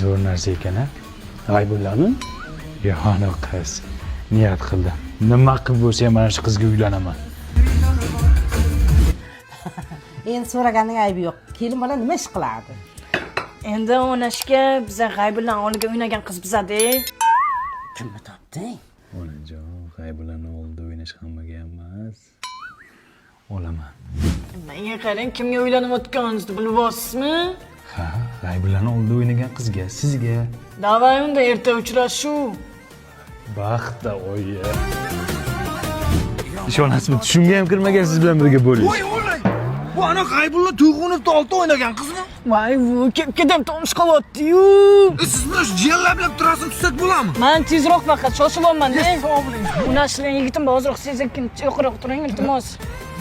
Zo'r narsa ekan, a? G'aybullami? Yo'q, qiz. Niyat qildim. Nima qilib bo'lsa ham mana shu qizga uylanaman. Endi so'raganning aybi yo'q. Kelin bola nima ish qiladi? Endi o'ynashga biza G'aybullani oldiga o'ynagan qiz bizada. Kimni topding? Onajon, G'aybullani oldida o'ynash hammaga ham emas. Olaman. Menga qarang, kimga uylanayotganingizni bilyapsizmi? Ha, G'aybullani oldida o'ynagan qizga, sizga. Davay unda erta uchrashuv. Baxtda oyi. Ishonasizmi, tushimga ham kirmagan siz bilan birga bo'lish. Voy o'lay. Bu ana G'aybulla Tuyg'unovni oldida o'ynagan qizmi? Voy, bu kelib tomish qilyapti-yu. Siz bilan shu jiyanlar turasini tutsak bo'ladimi? Man tezroq faqat shoshilyapman. Sog' bo'ling. Unashli yigitim bor, ozroq sekin yo'qroq turing, iltimos.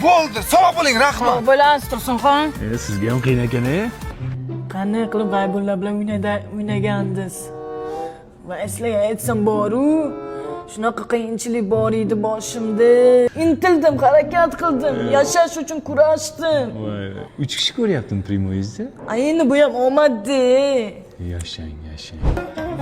Bo'ldi, sog' bo'ling, rahmat. Sog' bo'lasiz, Tursunxon. Sizga ham qiyin ekan, e? Qanday qilib G'aybulla bilan o'ynagandiz? Va sizlarga aytsam boru, shunaqa qiyinchilik bor edi boshimda. Intildim, harakat qildim, yashash uchun kurashdim. Voy, 3 kishi ko'ryaptim primoyizda. A endi bu ham omad-da. Yashang, yashang.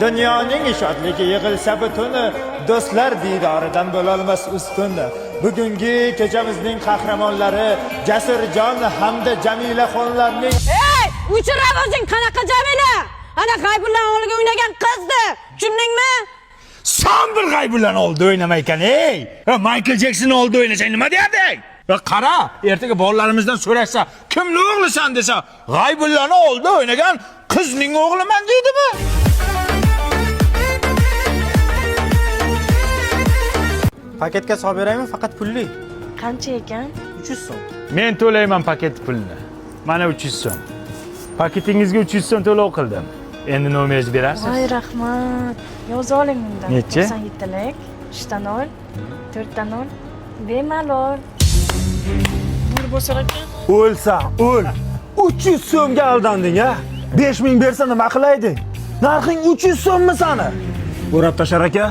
Dunyoning shodligi yig'ilsa butuni, do'stlar diydoridan bo'lolmas ustun. Bugungi kechamizning qahramonlari Jasurjon hamda Jamilaxonlarning Ey, o'chir ovozing, qanaqa Jamila? Ana G'aybullani o'g'liga o'ynagan qizdi. Tushundingmi? San bir G'aybullani oldida o'ynamaykan, ey! Michael Jackson oldida o'ynasang nima derding? Va qara, ertaga bolalarimizdan so'rashsa, kimni o'g'lisan desa, G'aybullani oldida o'ynagan qizning o'g'liman deydimi? Paketga solib beraymi, faqat pulli. Qancha ekan? 300 so'm. Men to'layman paket pulini. Mana 300 so'm. Paketingizga 300 so'm to'lov qildim. Endi nomeringizni berasiz? Voy, rahmat. Yoza oling undan. Nechi? 97lik, 3 0, 4 0. Bemalol. Nur bo'sar ekan. O'lsan, o'l. 300 so'mga aldanding, a? 5000 bersa nima qilayding? Narxing 300 so'mmi sani? O'rab tashar aka,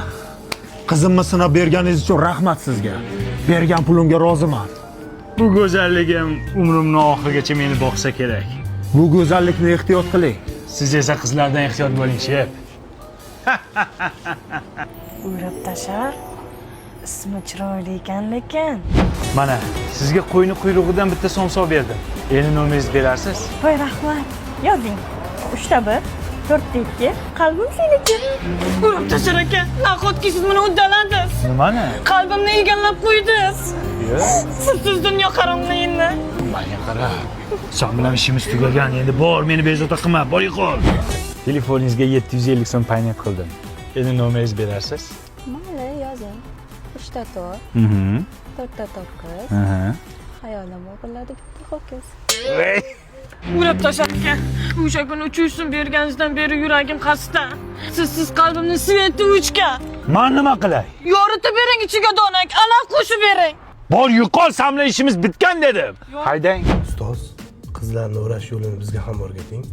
qizimni sinab berganingiz uchun rahmat sizga. Bergan pulimga roziman. Bu go'zalligim umrimni oxirigacha meni boqsa kerak. Bu go'zallikni ehtiyot qiling. Siz esa qizlardan ehtiyot bo'ling, shef. O'rab tashar. Ismi chiroyli ekan lekin. Mana sizga qo'yni quyrug'idan bitta somsa berdim. Endi nomeringizni berasiz? Voy, rahmat. Yozing. 3 ta 1, 4 ta 2, qalbim seniki. O'rab tashar aka, nahotki siz buni uddaladingiz? Nimani? Qalbimni egallab qo'ydingiz. Yo'q. Sizsiz dunyo qorong'i endi. Menga qara. Sen bilan ishimiz tugagan. Endi bor, meni bezovta qilma. Bor yo'qol. Telefoningizga 750 so'm paynet qildim. Endi nomeringizni berasiz? Mayli, yozing. 3 ta 4, 4 ta 9. Xayolim o'g'irladi bitta ho'kiz. O'rab tashar aka, o'sha kuni 300 so'm berganingizdan beri yuragim xasta. Sizsiz qalbimni sveti o'chgan. Man nima qilay? Yoritib bering ichiga donak, alaf qo'shib bering. Bor yo'qol, sen bilan ishimiz bitgan dedim. Haydang. Ustoz, qizlarni o'rash yo'lini bizga ham o'rgating.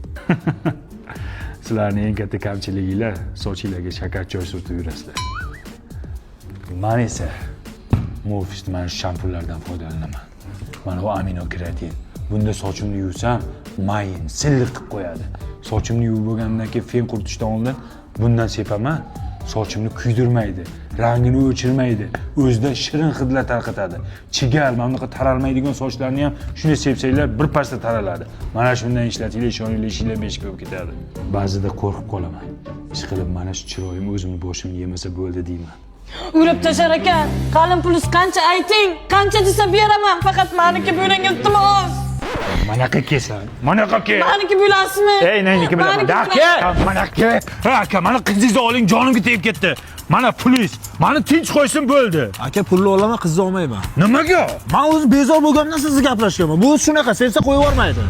Sizlarning eng katta kamchiliginglar sochinglarga shakar choy surtib yurasizlar. Man esa Morfisni mana shu shampunlardan foydalanaman. Mana bu amino keratin. Bunda sochimni yuvsam, mayin, silliq qilib qo'yadi. Sochimni yuvib bo'lgandan keyin fen quritishdan oldin bundan sepaman. Sochimni kuydirmaydi, rangini o'chirmaydi, o'zida shirin hidlar tarqatadi. Chigal, mana bunaqa taralmaydigan sochlarni ham shunday sepsanglar bir pasda taraladi. Mana shundan ishlatinglar, ishoninglar, ishinglar besh bo'lib ketadi. Ba'zida qo'rqib qolaman. Ishqilib mana shu chiroyim o'zimni boshimni yemasa bo'ldi deyman. O'rab tashar aka, qalin pulisi qancha ayting, qancha desa beraman, faqat maniki bo'ling iltimos. Manaqa kelsan, manaqa kel. Maniki bo'lasizmi? Ey, neniki bilaman. Maniki Aka, mana aka, ha, aka, mana qizingizni oling, jonimga tegib ketdi. Mana pulingiz, mani tinch qo'ysin bo'ldi. Aka, pulni olaman, qizni olmayman. Nimaga? Men o'zi bezor bo'lganimdan sizni gaplashganman. Bu shunaqa, sevsa qo'yib yubormaydi.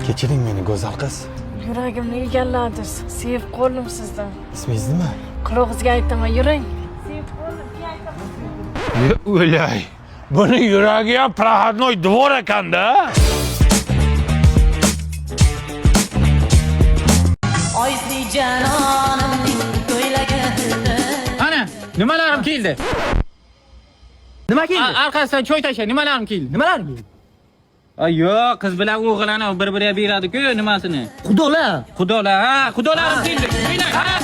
Kechiring meni, go'zal qiz. Yuragimni egalladingiz. Sevib qoldim sizdan. Ismingiz nima? Qulog'ingizga aytaman, yuring. Sevib qoldim, keyin aytaman. O'lay. Buni yuragi ham проходной двор ekanda. Oyli janonimning ko'ylagi. Ana, nimalarim keldi? Nima keldi? Arkasidan choy tasha, nimalarim keldi? Nimalarim keldi? Ay yo'q, qiz bilan o'g'il ana bir-biriga beradi-ku nimasini. Xudolar. Xudolar, ha, xudolarim keldi. Kelinglar, ha.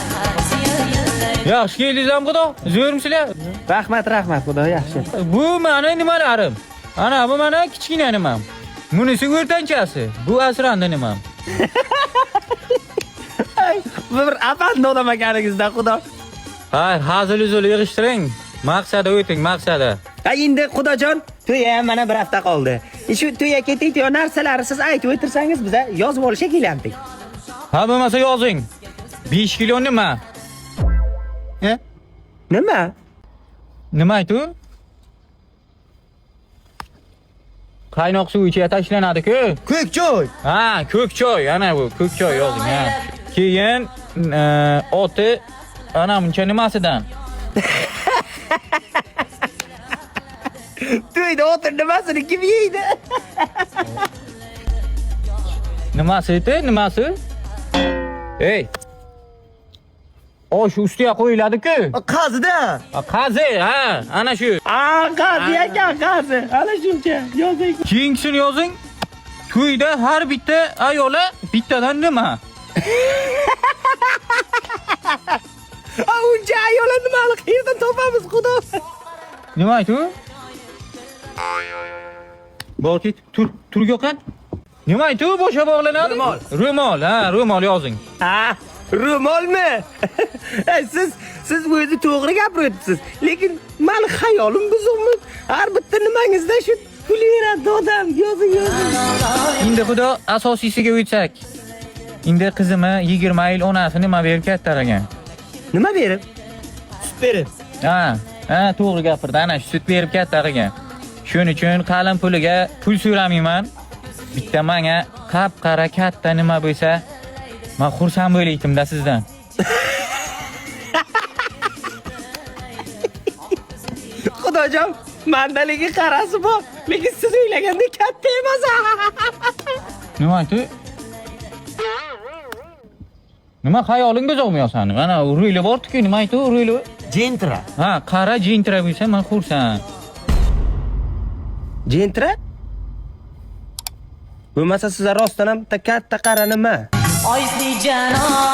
Yaxshi keldingizmi xudo? Zo'rmisizlar? Rahmat, rahmat, xudo yaxshi. Bu mani nimalarim? Ana bu mana kichkina nimam. Bunisi o'rtanchasi. Bu asrandi nimam. Bir afandi odam ekaningizda xudo. Ha, hazil uzul yig'ishtiring. Maqsada o'ting, maqsada. Ha endi xudojon, to'y ham mana bir hafta qoldi. Shu to'yga ketayotgan narsalarni siz aytib o'tirsangiz biza yozib olishga kelamdik. Ha, bo'lmasa yozing. 5 kilo nima? Nima? Nima aytu? Qaynoq suv ichiga tashlanadi-ku. Ko'k choy. Ha, ko'k choy, ana bu ko'k choy yozing, ha. Keyin oti ana buncha nimasidan? To'yda o'tir nimasini kim yeydi? Nimasi edi? Nimasi? Ey. Osh ustiga qo'yiladi-ku. Qazida. Ha, Qazi, ha, ana shu. A, qazi ekan, qazi. Ana shuncha. Yozing. Keyingisini yozing. To'yda har bitta ayola bittadan nima? A, uncha ayola nimani qayerdan topamiz, xudo? Nima aytu? Bor ket, tur, tur Gökhan. Nima aytu? Bo'sha bog'lanadi. Ro'mol. Ro'mol, ha, ro'mol yozing. Ha, ro'molmi? Siz o'zi to'g'ri gapiryapsiz. Lekin mani xayolim buzuqmi? Har bitta nimangizda shu pul beradi odam. Yozing, yozing. Endi xudo asosiysiga o'tsak. Endi qizimni 20 yil onasi nima berib kattaragan? Nima berib? Sut berib. Ha, ha, to'g'ri gapirdi. Ana shu sut berib kattaragan. Shuning uchun qalin puliga pul so'ramayman. Bitta menga qap-qara katta nima bo'lsa, men xursand bo'laydim-da sizdan. Xudojon, mandaligi qarasi bor, lekin siz o'ylagandek katta emas. Nima aytdi? Nima xayoling buzuqmi sani? Mana ruli bor-ku, nima aytdi ruli? Gentra. Ha, qara Gentra bo'lsa men xursand. Gentra? Bo'lmasa sizlar rostdan ham katta qara nima? Oyli janon.